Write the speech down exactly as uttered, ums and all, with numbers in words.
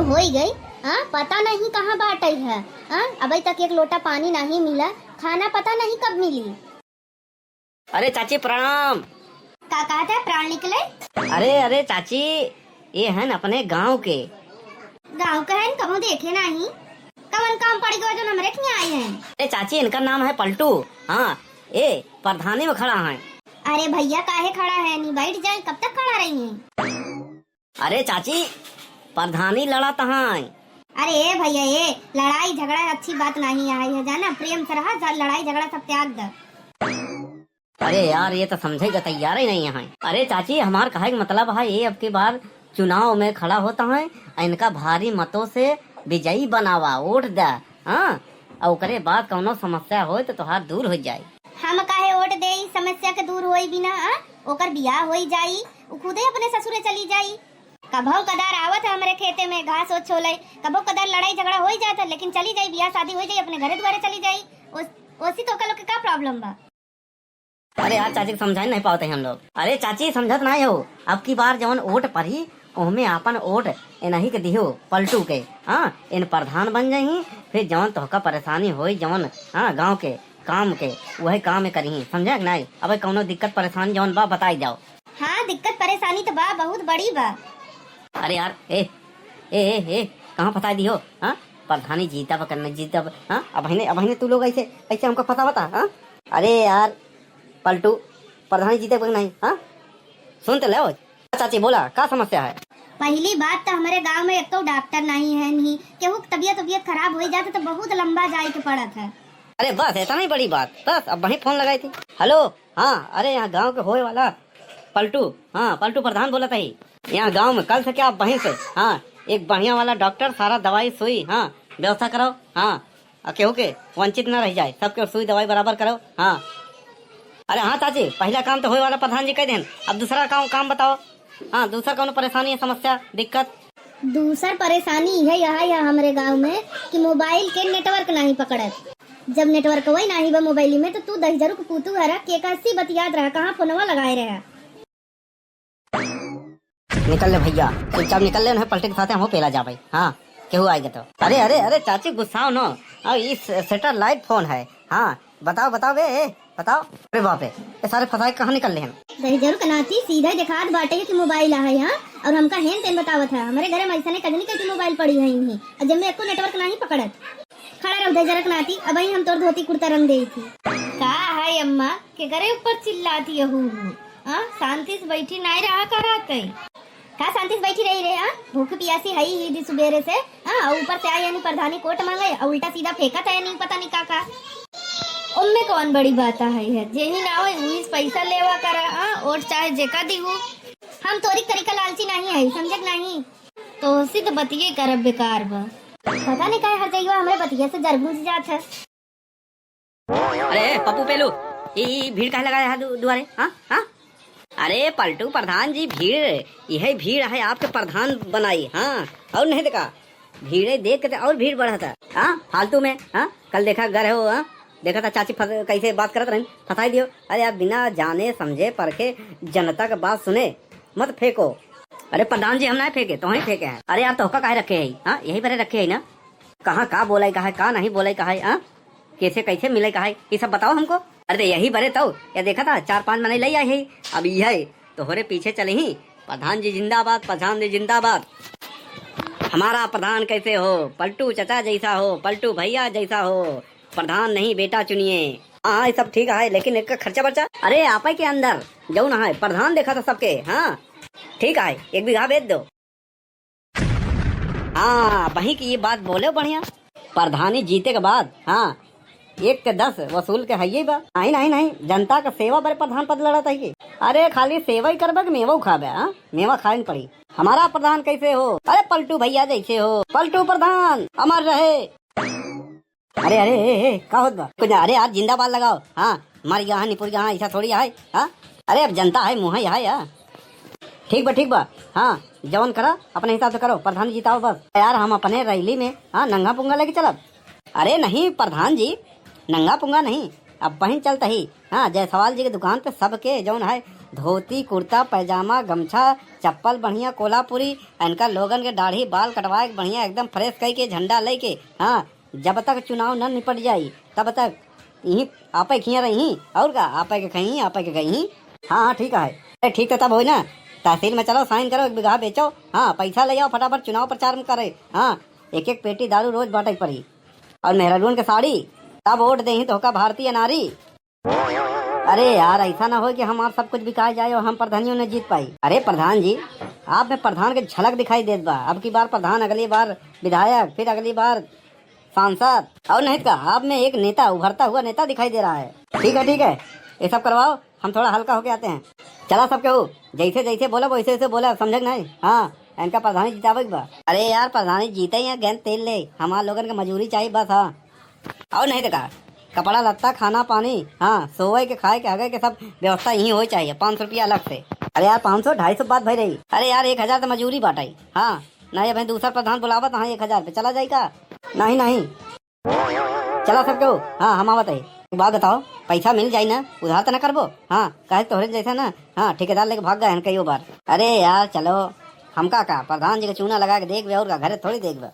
होई गई। हाँ, पता नहीं कहाँ बाटइ है। हाँ, अबइ तक एक लोटा पानी नहीं मिला, खाना पता नहीं कब मिली। अरे चाची प्रणाम। का कहत है, प्राण निकले? अरे, अरे चाची, ये हन अपने गाँव के। गाँव के हन, कबहूँ देखे नहीं। कवन काम पड़ गवा जो हमरे किहाँ आए हैं? अरे चाची, इनका नाम है पलटू। हाँ, ए प्रधानी में खड़ा है। अरे भइया, काहे खड़ा है? नी बैठ जाए, कब तक खड़ा रही हैं? अरे चाची, प्रधानी लड़त हैं। अरे ए भइया, ए लड़ाई झगड़ा अच्छी बात नहीं है, जाना, प्रेम से रहा, जा-, लड़ाई झगड़ा सब त्याग द। अरे यार, ये तो समझे का तैयार ही नहीं है। अरे चाची, हमार कहे के मतलब है, ये अब की बार चुनाव में खड़ा होत हैं, इनका भारी मतों से विजयी बनावा, वोट दा, हाँ, और ओकरे बाद कौनो समस्या होए तो तोहार दूर हो जाए। हम काहे वोट देई, समस्या के दूर होई बिना, हाँ? ओकर बियाह होई जाई, उ खुदे अपने ससुरे चली जाई। कभौ कदार आवत है हमरे खेते में घास ओस छोले, कभौ कदार लड़ाई झगड़ा होई जात है, लेकिन चली जाई, बियाह शादी होई जाई, अपने घरे दुआरे चली जाई। ओस-, ओसी तो ओकर लोग के का problem बा? अरे यार चाची के समझाई नहीं पावत है हम लोग। अरे चाची समझत नहीं हो, अब की बार जवन वोट पड़ी ओहमे आपन वोट इनही के दिहो, पलटू के। हाँ, इन प्रधान बन जाई, फिर जवन तोहका परेशानी होई जवन, हाँ, गाँव के काम के, वही काम करी, समझे कि नहीं? अब कौनो दिक्कत परेशानी जवन बा बताई जाओ। हाँ, दिक्कत परेशानी तो बा, बहुत बड़ी बा। अरे यार, ए, ए, ए, ए, कहाँ फंसाई दिहो? हाँ, प्रधानी जीतब कि नहीं जीतब? हाँ, अबहिने, अबहिने तू लोग ऐसे, ऐसे हमका फंसावता, हाँ? अरे यार, पलटू, प्रधानी जीतब कि नहीं? हाँ, सुन तो लो। चाची बोला, का समस्या है? पहली बात तो हमरे गाँव में एको डॉक्टर नहीं है, नहीं केहू के तबियत उबियत खराब हो जात तो बहुत लंबा जाए के पड़त है। अरे बस, इतना ही बड़ी बात, बस अब वहीं फोन लगाई थी। हेलो, हाँ, अरे यहाँ गाँव के होए वाला पलटू, हाँ, पलटू प्रधान बोलत ही। यहाँ गाँव में कल से क्या वहीं से, हाँ, एक बढ़िया वाला डॉक्टर, सारा दवाई सुई, हाँ, व्यवस्था कराओ, हाँ, और केहू के वंचित न रह जाए, सबके सुई दवाई बराबर कराओ, हाँ। अरे हाँ चाची, पहला काम तो होए वाला प्रधान जी कह देन, अब दूसरा काम, काम बताओ। हाँ, दूसर कौनो परेशानी है, समस्या, दिक्कत? दूसर परेशानी इहे यह है हमरे गाँव में कि मोबाइल के नेटवर्क नहीं पकड़त। जब नेटवर्क वही नहीं बा मोबाइल में, तो तू दहिजरू के पूतू हरा, के कसी बतियात रहा, कहाँ फोनवा लगाए रहा? निकल ले भैया, चुपचाप निकल ले, नहीं पलटे के साथे हम पेला जाबे। हाँ, केहू आएगा तो। अरे, अरे, अरे चाची गुस्साओ न, अब ई से-, satellite phone है। हाँ, बताओ, बताओ बे, ए, बताओ। अरे बाप रे, ये सारे फंसाए कहाँ निकल ले हैं? दहिजरू के नाती सीधा ही देखात बाटे कि मोबाइल आहे, हाँ? और हमका हेन तेन बतावत है। हमरे घरे में ऐसने कजनी कजनी मोबाइल पड़ी है इन्हीं, और जब में एको नेटवर्क नहीं पकड़त। खड़ा रहो दहिजरू के नाती, अबही हम तोर धोती कुर्ता रंग देई थी। का है अम्मा, के घरे ऊपर चिल्लाती है हू हू? हाँ, शांति से बैठी नहीं रहा करा कहीं। का शांति से बैठी रही रे, हाँ? भूख पियासी हई ही दी सुबेरे से, हाँ? और ऊपर से आई यानी प्रधानी कोट मांगे और उल्टा सीधा फेंकत है यानी पता नहीं का का। ओम्मे कौन बड़ी बात है, है? जेही ना होई, उही से पैसा लेवा करा, हाँ? और चाहे जेका दिहू। हम तोरी तरीका लालची नहीं है, समझत नहीं। तो सीध बतिये करब बेकार बा। पता नहीं काहे हर जइवा हमरे बतिये से जरगूंज जात है। अरे पप्पू पेलू, ई, ई भीड़ काहे लगाया है दु-, दुआरे? हाँ, हाँ? अरे पलटू प्रधान जी, भीड़, यही भीड़ है आपके प्रधान बनाई, हाँ, और नहीं तो का? भीड़े देख के तो और भीड़ बढ़ता, हाँ, फालतू में, हाँ, कल देखा घर हो, हाँ, देखा था चाची फंस-, कैसे बात करत रही, फंसाई दियो। अरे आप बिना जाने समझे परखे जनता के बात सुने, मत फेंको। अरे प्रधान जी, हम नहीं फेंके, तो ही फेंके हैं। अरे यार, तोहका काहे रखे है, हाँ, यही पर रखे है ना, कहाँ का बोलाई का है, का नहीं बोलाई का है, हाँ? कैसे कैसे मिले का है, ये सब बताओ हमको। अरे तो यही बरे तो, ये देखा था, चार पांच मनई लई आए है। अब यही तोहरे पीछे चले ही। प्रधान जी जिंदाबाद, प्रधान जी जिंदाबाद। हमारा प्रधान कैसे हो, पलटू चचा जैसा हो, पलटू भैया जैसा हो। प्रधान नहीं बेटा चुनिए। हाँ, हाँ, ये सब ठीक है, लेकिन एक खर्चा बर्चा, अरे आपे के अंदर जौन है प्रधान देखा था सबके। हाँ ठीक है, एक बीघा बेच दो। हाँ, वहीं की ये बात बोले बढ़िया। प्रधानी जीते के बाद, हाँ, एक के दस वसूल के हइये बा। नहीं, नहीं, नहीं, जनता का सेवा बरे प्रधान पद लड़त है कि? अरे, खाली सेवा ही करबे कि मेवा खाबे, हाँ? मेवा खाए न पड़ी। हमारा प्रधान कैसे हो? अरे, पलटू भैया जैसे हो। पलटू प्रधान, अमर रहे। अरे, अरे, ए, ए, का होत बा? कुछ ना, अरे यार, जिंदाबाद लगाओ। हाँ, मर गया है, निपुर गया है, ऐसा थोड़ी है, हाँ? अरे, अब जनता है, मुँह है, है, हाँ। ठीक बा, ठीक बा, हाँ, जवन करा, अपने हिसाब से करो, प्रधान जी जिताओ बस। यार, हम अपने रैली में, हाँ, नंगा पुंगा लेके चलब। अरे नहीं, प्रधान जी, नंगा पुंगा नहीं, अब बहिन चलता ही, हाँ, जायसवाल जी के दुकान पे सबके जौन है, धोती, कुर्ता, पैजामा, गमछा, चप्पल बढ़िया कोल्हापुरी, इनका लोगन के दाढ़ी बाल कटवाए के बढ़िया एकदम fresh कई के झंडा लेके, हाँ, जब तक चुनाव न निपट जाई तब तक यहीं आपे खिया रही। और का, आपे के खई, आपे के गई। हाँ हाँ, ठीक है। अरे ठीक तो तब होई ना, तहसील में चलो, sign करो, एक बीघा बेचो, हाँ, पैसा ले आओ फटाफट, चुनाव प्रचार में करे। हाँ, एक एक पेटी दारू रोज बांटे के पड़ी। और मेहरारून के साड़ी, तब वोट देही तोहका भारतीय नारी। अरे यार, ऐसा ना हो कि हमार सब कुछ बिकाई जाए और हम प्रधानियों न जीत पाई। अरे प्रधान जी, आप में प्रधान के झलक दिखाई देत बा। अब की बार प्रधान, अगली बार विधायक, फिर अगली बार सांसद, और नहीं तो का, आप में एक नेता, उभरता हुआ नेता दिखाई दे रहा है। ठीक है, ठीक है, ये सब करवाओ, हम थोड़ा हल्का होके आते हैं। चला सब केहू, जैसे जैसे बोलब वैसे वैसे बोलब, समझे कि नहीं? हाँ, इनका प्रधानी जितावे के बा। अरे यार, प्रधानी जीते या गेंद तेल ले, हमार लोगन के मजूरी चाहिए बस। हाँ, और नहीं तो का, कपड़ा लत्ता, खाना पानी, हाँ, सोवे के, खाए के, हगे के, सब व्यवस्था यहीं होई चाहिए, पाँच सौ रुपया अलग से। अरे यार, पाँच सौ, ढाई सौ बात भई रही। अरे यार, एक हजार तो मजूरी बाटई। हाँ, नहीं, अब दूसर प्रधान बुलावत, हाँ, एक हजार पे चला जाई का? नहीं, नहीं, चला सब केहू। हाँ, हम आवत है। एक बात बताओ, पैसा मिल जाई ना, उधार तो ना करबो? हाँ, काहे तोहरे जैसा ना, हाँ, ठेकेदार लेके भाग गए हैं कईयो बार। अरे यार, चलो, हमका का, प्रधान जी के चूना लगा के देख बे, और का, घरे थोड़ी देख बे।